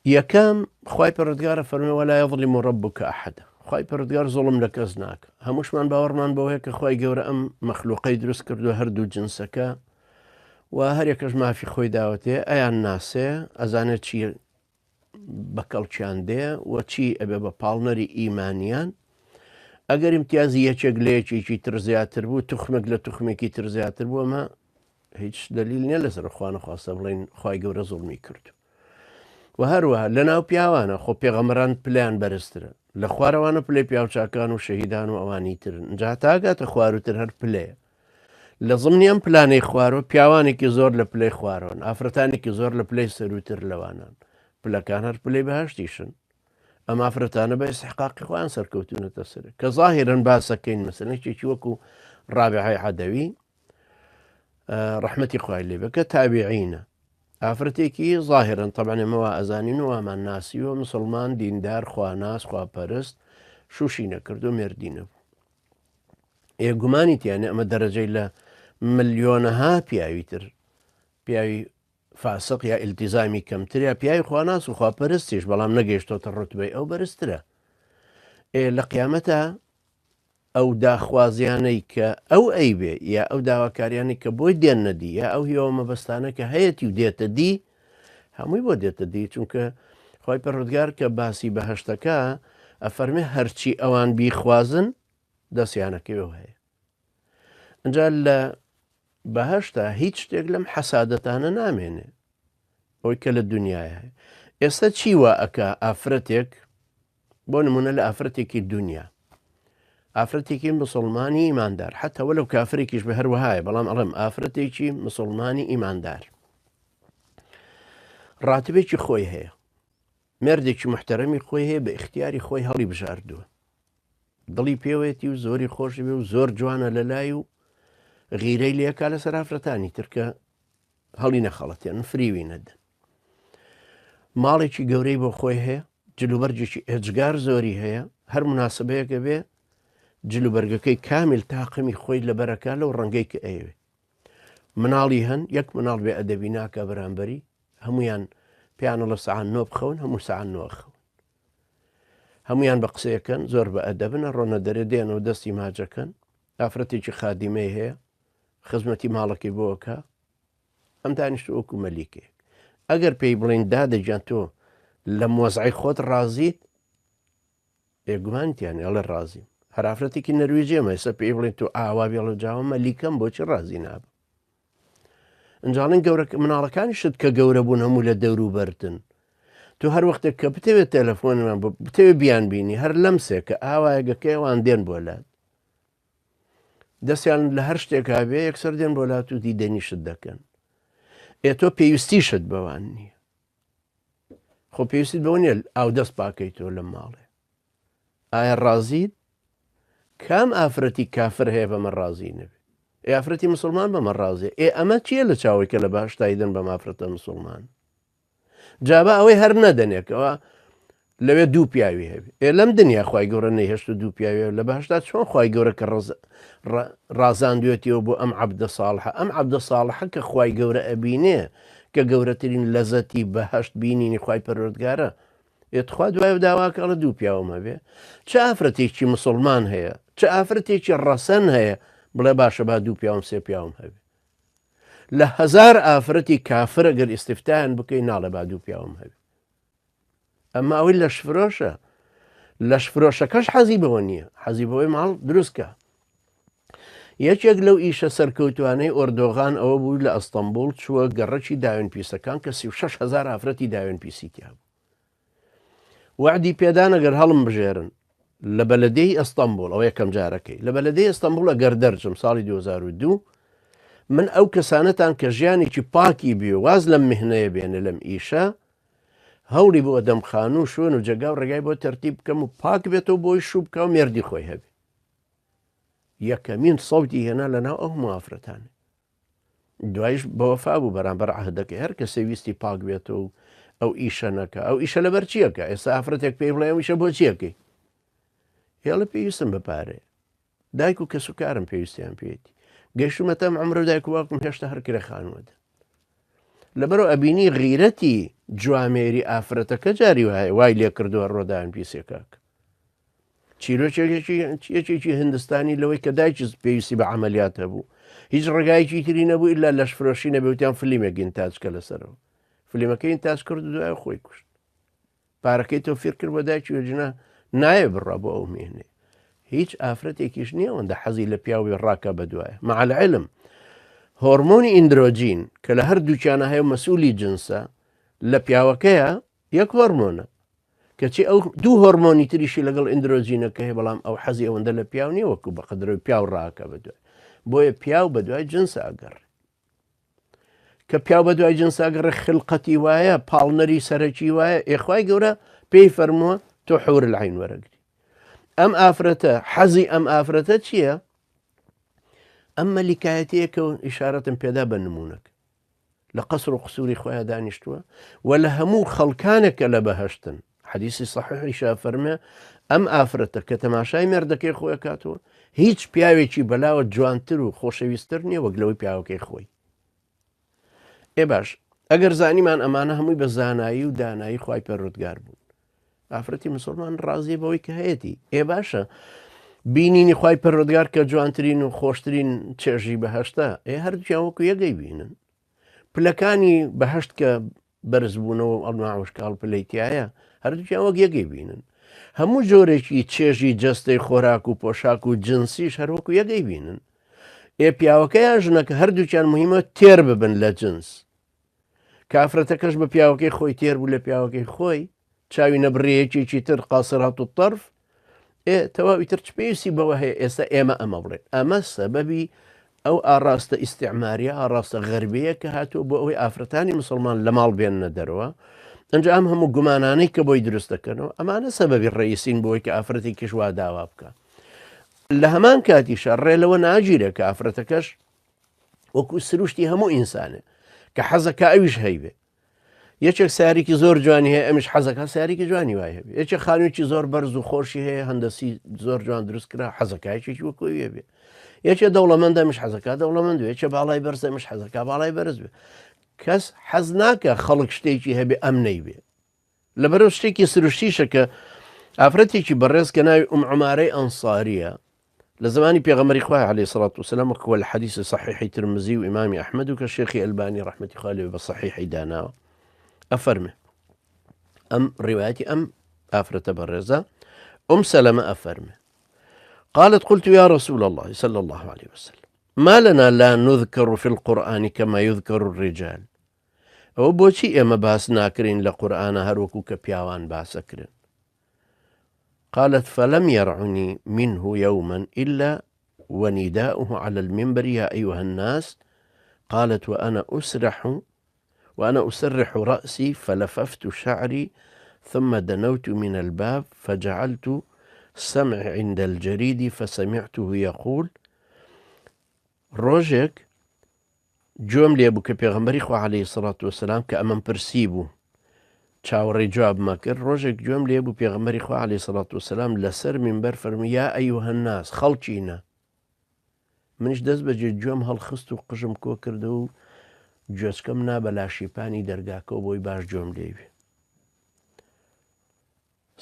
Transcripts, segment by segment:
یەکەم، خوای پەروەردگار ئەفەرموێ ولا یظلم ربک احدا، خوای پەروەردگار زوڵم لە کەس ناکا. هەمووشمان باوەڕمان بەوەیە کە خوای گەورە ئەم مەخلوقەی دروست کردووە هەردوو جنسەکە و هەریەکەش مافی خۆی داوەتێ، ئەیان ناسێ، ئەزانێ چی بە کەڵکیان دێ و چی ئەبێ بە پاڵنەری ئیمانیان. ئەگەر ئیمتیازی یەکێک لە یەکێکی تر زیاتر بوو، توخمێک لە توخمێکی تر زیاتر بوو، ئەمە هیچ دەلیل نییە لەسەر خوا نەخواستە بڵێین خوای گەورە زوڵمی کردو. و هەروەها لە ناو پیاوانە خۆ پێغەمبەران پلەیان بەرزترە لە خوارەوانە پلەی پیاوچاکان و شەهیدان و ئەوانی ترن جا تاگاتە خواروتر هەر پلەیە لە زمنی ئەم پلانەی خوارەوە پیاوانێکی زۆر لە پلەی خوارەوەن ئافرەتانێکی زۆر لە پلەی سەروتر لەوانان پلەکان هەر پلەی بەهشتیشن ئەم ئافرەتانە بە ئیسحقاقی خۆیان سەرکەوتونەتە سەر کە ظاهرن باسەکەین مەسەلەن وەکو ڕابعەی عەدەوی ڕەحمەتی خوای لێ بێ کە تابعینە ئافرەتێکی ظاهرن طبعا ئێمە وا ئەزانین و وامان ناسیوە مسلمان دیندار خواناس خواپەرست شوشی نەکردو مێردی نەبوو ئێ گومانی تیانە ئەمە دەرەجەی لە ملیۆنەها پیاوی تر پیاوی فاسق یا ئیلتیزامی کەمتر یا پیاوی خواناس و خواپەرستیش بەڵام نەگەیشتۆتە ڕوتبەی ئەو بەرزترە ئێ لە قیامەتە ئەو داخوازیانەی کە ئەو ئەیبێ یا ئەو داواکاریانەی کە بۆی دێننە دی یا ئەو هیوا و مەبەستانە کە هەیەتی و دێتە دی هەمووی بۆ دێتە دی چونکە خی پەروەردگار کە باسی بەهشتەکە ئەفەرمێ هەرچی ئەوان بیخوازن دەستیانەکەوە هەیە ئەجا لە بەهشتا هیچ شتێک لەم حەسادەتانە نامێنێ ئەوی کە لە دنیاە هەیە ئێستا چی وا ئەکا ئافرەتێک بۆ نمونە لە ئافرەتێکی دنیا ئافرەتێکی مسلمانی ئیماندار حتا وەلو کافرێکیش بە هەروەهایە بەڵام ئەڵێم ئافرەتێکی مسلمانی ئیماندار ڕاتبێکی خۆی هەیە مردێکی محتەرەمی خۆی هەیە بە اختیاری خۆی هەڵی بژاردووە دڵی پێوەیەتی و زۆری خۆش بێ و زۆر جوانە لە لای و غیرەی لێکا لەسەر ئافرەتانی ترکە هەڵی نەخەڵەتێن فریوی نەدەن ماڵێکی گەورەی بۆ خۆی هەیە جلوبەرگێکی ئێجگار زۆری هەیە هەر مناسبەیەکە بێ جلوبەرگەکەی کامیل تاقمی خۆی لەبەرەکە لەو ڕەنگەی کە ئەیەوێ مناڵی هەن یەک مناڵ بێ ئەدەبی ناکە بەرامبەری هەمویان پیانە لە سەعات نۆ بخەون هەموو سەعات نۆ خەون هەمویان بە قسەیەکەن زۆر بە ئەدەبن ڕۆنە دەرێ دێنەوە دەستی ماجەکەن ئافرەتێکی خادیمەی هەیە خزمەتی ماڵەکەی بۆکە ئەم دانیشتوو وەکو مەلیکێک ئەگەر پێی بڵێین دادە گیان تۆ لەم وەزعەی خۆت ڕازیت بێگومان تیان ئەڵێ ڕازیم هەر ئافرەتێکی نەرویجێمە ئێستا پێی بڵێن تۆ ئاوا بێڵە جاوە مەلیکەم بۆچی ڕازی نابم ئەنجاڵین گەورە مناڵەکانیشت کە گەورە بوون هەموو لە دەور و بەردن تۆ هەر وەختێک کە بتەوێت تەلەفۆنمان بتەوێت بیان بینی هەر لەمسێک کە ئاوایەگەکەی ئەوان دێن بۆ لات دەستیان لە هەر شتێکا بێ یەکسەر دێن بۆ لات و دیدەنیشت دەکەن ئێ تۆ پێویستیشت بەوان نییە خۆ پێویستیت بەوە نییە ئاو دەست پاکەیتەوە لە ماڵێ ئایا ڕازیت کام ئافرەتی کافر هەیە بەمە ڕازی نەبێ ئێ ئافرەتی مسلمان بەمە ڕازێ ئێ ئەمە چییە لە چاوەی کە لە باشتایدن بە مافرەتە مسلمان جا با ئەوەی هەر نەدەنێکەوە لەوێ دوو پیاوی هەبێ ئێ لەم دنیا خوای گەورە نەیهێشت و دوو پیاوی لە بەهشتا چۆن خوای گەورە کە ڕازاندوێتیەوە بۆ ئەم عەبدە ساڵحە ئەم عەبدە ساڵحە کە خوای گەورە ئەبینێ کە گەورەترین لەزەتی بەهشت بینینی خوای پەروەردگارە ئێ تخوا دوای داواکەڵە دوو پیاوم هەبێ چ ئافرەتێکی مسلمان هەیە چ ئافرەتێکی ڕەسەن هەیە بڵێ باشە با دوو پیاوم سێ پیاوم هەبێ لە هەزار ئافرەتی کافر ئەگەر ئیستفتایان بکەی ناڵێ با دوو پیاوم هەبێ ئەمە ئەوەی لەشفرۆشە لەشفرۆشەکەش حەزی بەوە نییە حەزی بەوەی ماڵ دروستکە یەکێک لەو ئیشە سەرکەوتوانەی ئۆردۆغان ئەوە بوو لە ئەستەمبول چووە گەڕەکی داوێن پیسەکان کە 36 هزار ئافرەتی داوێن پیسی تیا بوو وەعدی پێدان ئەگەر هەڵم بژێرن لە بەلەدیەی ئەستەمبوڵ ئەوە یەکەم جارەکەی لە بەلەدیەی ئەستەمبوڵ ئەگەر دەرچم ساڵی 2002 من ئەو کەسانەتان کە ژیانێکی پاکی بێ واز لەم مهنەیە بێنە لەم ئیشە هەوڵی بۆ دەم خانوو شوێن و جێگا و ڕێگای بۆ تەرتیب بکەم و پاک بێتەوە بۆی شوو بکە و مێردی خۆی هەبێ یەکەمین سەوتی هێنا لەناو ئەو هەموو ئافرەتانە دوایش بەوەفا بوو بەرامبەر عەهدەکەی هەر کەسێ ویستی پاک بێتەوە و ئەو ئیشە نەکا ئەو ئیشە لەبەر چیەکە ئێستا ئافرەتێک پێی بڵێ ئەو ئیشە بۆ چیەکەی هێڵە پێویستم بە پارەیە دایک و کەس و کارم پێویستیان پێێتی گەشتمەتەم عمرە و دایک و باوکم هێشتا هەر کرێ خانووەدە. لەبەرئەوە ئەبینی غیرەتی جوامێری ئافرەتەکە جاری وایە وای لێ کردووە ڕۆدان پیسێکاک. چیرۆکێکی یەکێکی هندستانی لەوەی کە دایکی پێویستی بە عملیات هەبوو هیچ ڕێگایەکی تری نەبوو ئللا لەشفرۆشی نەبێ وتیان فلیمێک ئینتاج کە لەسەرەوە فلیمەکەی ئینتاج کرد و دوای خۆی کوشت پارەکەی تۆفیر کرد بۆ دایکی وەجنا نایە بڕا بۆ ئەو مێنێ هیچ ئافرەتێکیش نییە ئەوەندە حەزی لە پیاوی ڕاکە بەدوایە مع العلم هۆرمۆنی ئیندرۆجین کە لە هەر دووکیانە هەیە مەسئولی جنسە لە پیاوەکەیە یەک هۆرمۆنە کەچی ئەو دوو هۆرمۆنی تریشی لەگەڵ ئیندرۆجینەکە هەیە بەڵام ئەو حەزی ئەوەندە لە پیاو نییە وەکو بە قەدرەوەی پیاو ڕاکە بەدوای بۆیە پیاو بەدوای جنسە ئەگەڕێ کە پیاو بە دوای جنسا گەڕێ خلقەتی وایە پاڵنەری سەرەکی وایە ئێخوای گەورە پێی فەرمووە تۆ حور العین وەرەگری ئەم ئافرەتە حەزی ئەم ئافرەتە چییە؟ ئەم مەلیکایەتەیەکە و ئیشارەتم پێدا بە نمونەک لە قەسر و قسووری خۆیان دانیشتووە و لە هەموو خەڵکانێک کە لە بەهشتن حەدیسی صحیحیشا فەرمێ ئەم ئافرەتە کە تەماشای مێردەکەی خۆی کاتەوە هیچ پیاوێکی بەلاوە جوانتر و خۆشەویستتر نییە وەک لەوەی پیاوەکەی خۆی ئێ باش ئەگەر زانیمان ئەمانە هەمووی بە زانایی و دانایی خوای پەروەردگار بوون ئافرەتی مسلمان ڕازیە بەوەی کە هەیەتی ئێ باشە بینینی خوای پەروەردگار کە جوانترین و خۆشترین چێژی بەهشتە ئێ هەردووکیان وەکو یەکەی بینن پلەکانی بەهشت کە بەرزبوونەوە و ئەڵما وشکاڵ پلەی تایە هەردووکیان وەک یەکەی بینن هەموو جۆرێکی چێژی جەستەی خۆراک و پۆشاک و جنسیش هەروەکو یەکەی بینن ئێ پیاوەکە یان ژنەکە هەردووکیان مهمە تێر ببن لە جنس کافرەتەکەش بە پیاوەکەی خۆی تێر بوو لە پیاوەکەی خۆی چاوی نەبڕی یەکێکی تر قاسرات و طرف ئێ تەواوی تر چ پێویستی بەوە هەیە ئێستا ئێمە ئەمە بڵێن ئەمە سەبەبی ئەو ئاڕاستە ئیسیعماریە ئاڕاستە غەربەیە کە هاتووە بۆ ئەوەی ئافرەتانی مسلمان لە ماڵ بێننە دەرەوە ئەنج ئەم هەموو گومانانەی کە بۆی دروست دەکەنەوە ئەمانە سەبەبی ڕئیسین بۆی کە ئافرەتێکیش وا داوا بکە لە هەمان کاتیشە ڕێ لەوە ناگیرێ کە ئافرەتەکەش وەکو سروشتی هەموو ئینسانێ کە حەزەکە ئەویش هەیبێ یەکێک سیارێکی زۆر جوانی هەیە ئەمیش حەزەکە سیارێکی جوانی وای هەبێ یەکێک خانوویەکی زۆر بەرز و خۆشی هەیە هەندەسی زۆر جوان دروست کرا حەزەکایەکی وەکوێ بێ یەکێ دەوڵەمەندە ئەمیش حەزەکە دەوڵەمەند بێ یەکێ باڵای بەرزە ئەمیش حەزەکە باڵای بەرز بێ کەس حەز ناکە خەڵک شتێکی هەبێ ئەم نەیبێ لەبەرئەوە شتێکی سروشتیشە کە ئافرەتێکی بەڕێز کە ناوی ئوم عمارەی ئەنساریە لە زمانی پێغەمبەری خوای علیه الصلاة والسلام وەک لە حەدیث صحیحی ترمزی و ئیمامی ئەحمەد و کە شێخی ئەلبانی ڕەحمەتی خوای لێ بە صحیحی داناوە ئەفەرمێ ئەم ڕیوایەتی ئەم ئافرەتە بەڕێزە ئوم سەلەمە ئەفەرمێ قالت قلت يا رسول الله صلى الله عليه وسلم ما لنا لا نذكر في القرآن كما يذكر الرجال ئەوە بۆچی ئێمە باس ناکرین لە قورئانا هەروەکو کە پیاوان باسەکرن؟ قالت فلم يرعني منه يوما إلا ونداؤه على المنبر يا أيها الناس قالت وأنا أسرح وأنا أسرح رأسي فلففت شعري ثم دنوت من الباب فجعلت سمع عند الجريد فسمعته يقول ڕۆژێک گوێم لێ بوو کە پێغەمبەری خوا عەلەیهی سڵات وسلام کە ئەمەم پرسی بوو چاوەڕێی جوابمە کرد ڕۆژێک گوێم لێ بوو پێغەمبەری خوا عەلەیهی سڵات وسلام لەسەر مینبەر فەرمووی یا ئەیوهە الناس خەڵکینە منیش دەست بەجێ گوێم هەڵخست و قژم کۆ کردەوە و گوێچکەم نا بە لاشیپانی دەرگاکەوە بۆی باش گوێم لێ بێ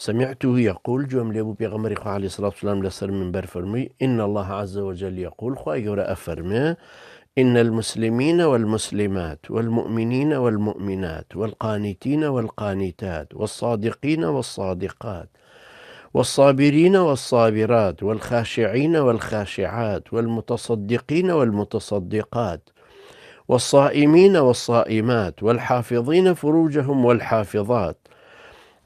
سمعته یقول، گوێم لێ بوو پێغەمبەری خوا علیە سڵات وسلام لەسەر مینبەر فەرمووی، ان اللە عز وجل یقول، خوای گەورە ئەفەرمێ، ان المسلمین والمسلمات والمؤمنین والمؤمنات والقانتین والقانتات والصادقین والصادقات والصابرین والصابرات والخاشعین والخاشعات والمتصدقین والمتصدقات والصائمین والصائمات والحافظین فروجهم والحافظات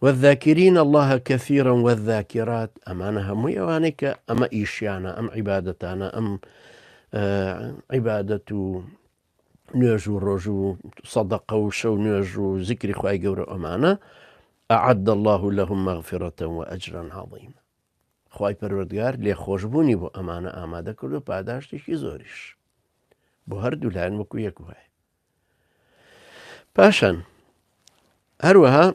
والذاکرین اللە کثیرا والذاکرات ئەمانە هەمووی ئەوانەی کە ئەمە ئیشیانە ئەم عیبادەتانە ئەم عیبادەت و نوێژ و ڕۆژ و سەدەقە و شەو نوێژ و زیکری خوای گەورە ئەمانە أعد الله لهم مغفرة وأجرا عظيما خوای پەروەردگار لێخۆشبوونی بۆ ئەمانە ئامادە کردو پاداشتێکی زۆریش بۆ هەردوو لایەن وەکو یەک وایە پاشان هەروەها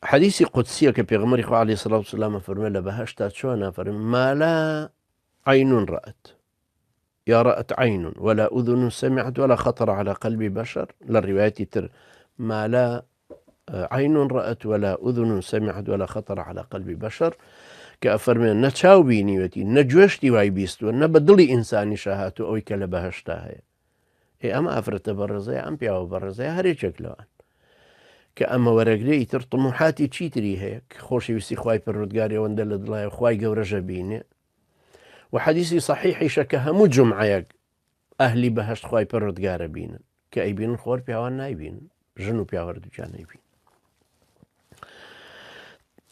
حەدیسی قودسیە کە پێغەمبەری خوا عەلەیهی سڵاو وسلام فەرمووی لە بەهەشتا چۆنە فەرمووی ما لا عین رأت. یا رأت عین ولا اذن سمعت ولا خطر على قلب بشر لە ڕیوایەتی تر ما لا عین رأت ولا اذن سمعت ولا خطر على قلب بشر کە ئەفەرمێ نە چاو بینیوەتی نە گوێشتی وای بیستوە نە بە دڵی ئینسانی شەهات و ئەوی کە لە بەهشتا هەیە ئێ ئەم ئافرەتە بەڕێزەیە ئەم پیاوە بەڕێزەیە هەرێکێک لەوان کە ئەمە وەرەگرێ ئیتر طموحاتی چیتری هەیە کە خۆشەویستی خوای پەروەردگار ئەوەندە لە دڵایە خوای گەورەشە بینێ و حەدیسی صحیحیشە کە هەموو جومعەیەک ئەهلی بەهەشت خوای پەروەردگارە بینن کە ئەیبینن خۆر پیاوان نایبینن ژن و پیاوە هەردووکیان نەیبین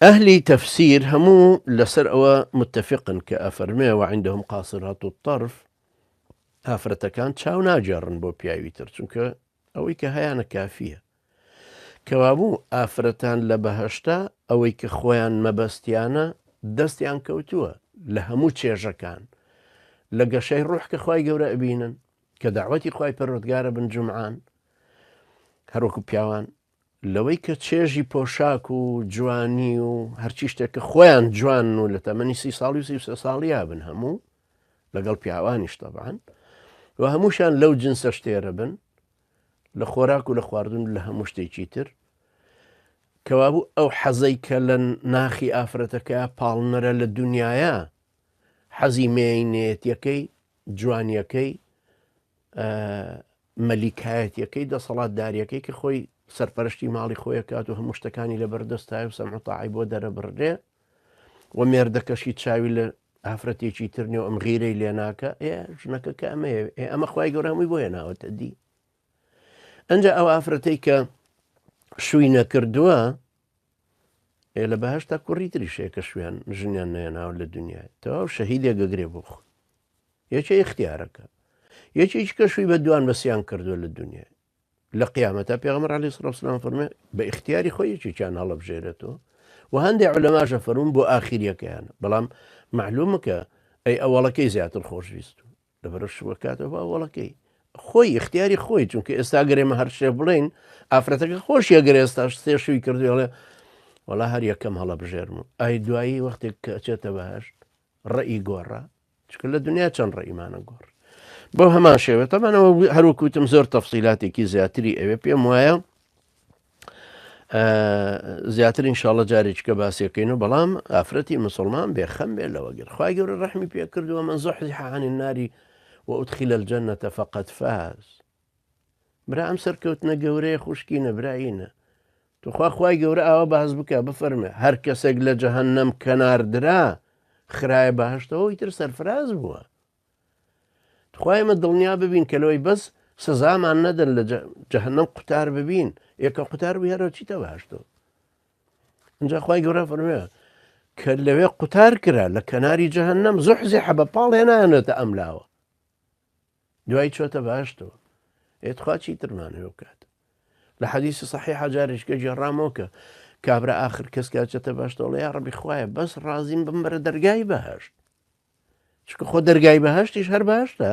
ئەهلی تەفسیر هەموو لەسەر ئەوە متفقن کە ئەفەرمێ وعندهم قاصرات الطرف ئافرەتەکان چاو ناگێڕن بۆ پیاوی تر چونکە ئەوەی کە هەیانە کافیە کەوابوو ئافرەتان لە بەهەشتا ئەوەی کە خۆیان مەبەستیانە دەستیان کەوتووە لە هەموو چێژەکان لە گەشەی ڕوح کە خوای گەورە ئەبینن کە داوەتی خوای پەروەردگارە بن جومعان هەروەکو پیاوان لەوەی کە چێژی پۆشاک و جوانی و هەرچی شتێک کە خۆیان جوان و لە تەمەنی سی ساڵی و 33 ساڵیا بن هەموو لەگەڵ پیاوانیش تەبعەن و هەمووشیان لەو جنسە شتێرە بن لە خۆراک و لە خواردن لە هەموو شتێکی تر کەوابوو ئەو حەزەی کە لە ناخی ئافرەتەکە پاڵنەرە لە دنیاە حەزی مێینێتیەکەی جوانیەکەی مەلیکایەتیەکەی دەسەڵاتداریەکەی کە خۆی سەرپەرشتی ماڵی خۆی کات و هەموو شتەکانی لە بەردەستای و سەمع و تاعی بۆ دەرەبڕێ و مێردەکەشی چاوی لە ئافرەتێکی تر نیە و ئەم غیرەی لێ ناکە ئێ ژنەکە کە ئەمەیە ئێ ئەمە خوای گەورە هەمووی بۆ هێناوەتە دی ئەنجا ئەو ئافرەتەی کە شووی نەکردووە ئێ لە بەهشتا کوڕی تریشەیە کە شویان ژنیان نەهێناوە لە دنیای تەواو شەهیدێک گەگرێ بۆ خۆی یەکێ ئیختیارەکە یەکێکی کە شووی بە دوان بەسیان کردووە لە دنیای لە قیامەتا پێغەمبەر علیه الصلاة والسلام فەرمێ بە ئیختیاری خۆی یەکێکیان هەڵەبژێرێتەوە و هەندێک عولەماش فەرموون بۆ ئاخیریەکەیان بەڵام معلومە کە ئەی ئەوەڵەکەی زیاتر خۆشویست لەبەرە شوەکاتەوە بە ئەوەڵەکەی خۆی اختیاری خۆی چونکە ئێستا گەرێمە هەر شتێک بڵین ئافرەتەکە خۆشیە گەر ئێستا سێ شووی کردوێڵێ وەڵا هەر یەکەم هەڵەبژێرم و ئای دوایی وەختێک کە ئەچێتە بەهشت ڕئی گۆڕا چونکە لە دنیا چەند ڕئیمانە گۆڕ بۆ هەمان شێوە تەمانەوە هەروەکوتم زۆر تەفسیلاتێکی زیاتری ئەوێ پێم وایە زیاتر ئینشاءاللە جارێککە باسیەکەین و بەڵام ئافرەتی مسلمان بێخەم بێ لەوە گر خوای گەورە ڕەحمی پێ کردووە من زحزح عن النار وأدخل الجنة فقد فاز برا ئەم سەرکەوتنە گەورەیە خوشکینە برایینە توخوا خوای گەورە ئاوا باس بکە بفەرمێ هەر کەسێک لە جەهەنەم کەناردرا خرایە بەهشتەوە ئیتر سەرفراز بووە تخوا ئێمە دڵنیا ببین کە لەوەی بەس سزامان نەدەن لە جەهەنەم قوتار ببین ئێکە قوتار بووی هەرەوە چیتە بەهشتەوە اینجا خوای گەورە فەرمێ کە لەوێ قوتار کرا لە کەناری جەهەنەم زحزح بە پاڵ هێنایانەتە ئەم لاوە دوای چۆتە باشتەوە ئێ تخوا چیترمان هەیە بکات لە حەدیسی صحیحا جارێکە گێڕامەوە کە کابرا ئاخر کەس کاچێتە باشتەوە یا ڕەبی خوایە بەس ڕازیم بم بەرە دەرگای بەهشت چونکە خۆ دەرگای بەهشتیش هەر بەهشتە.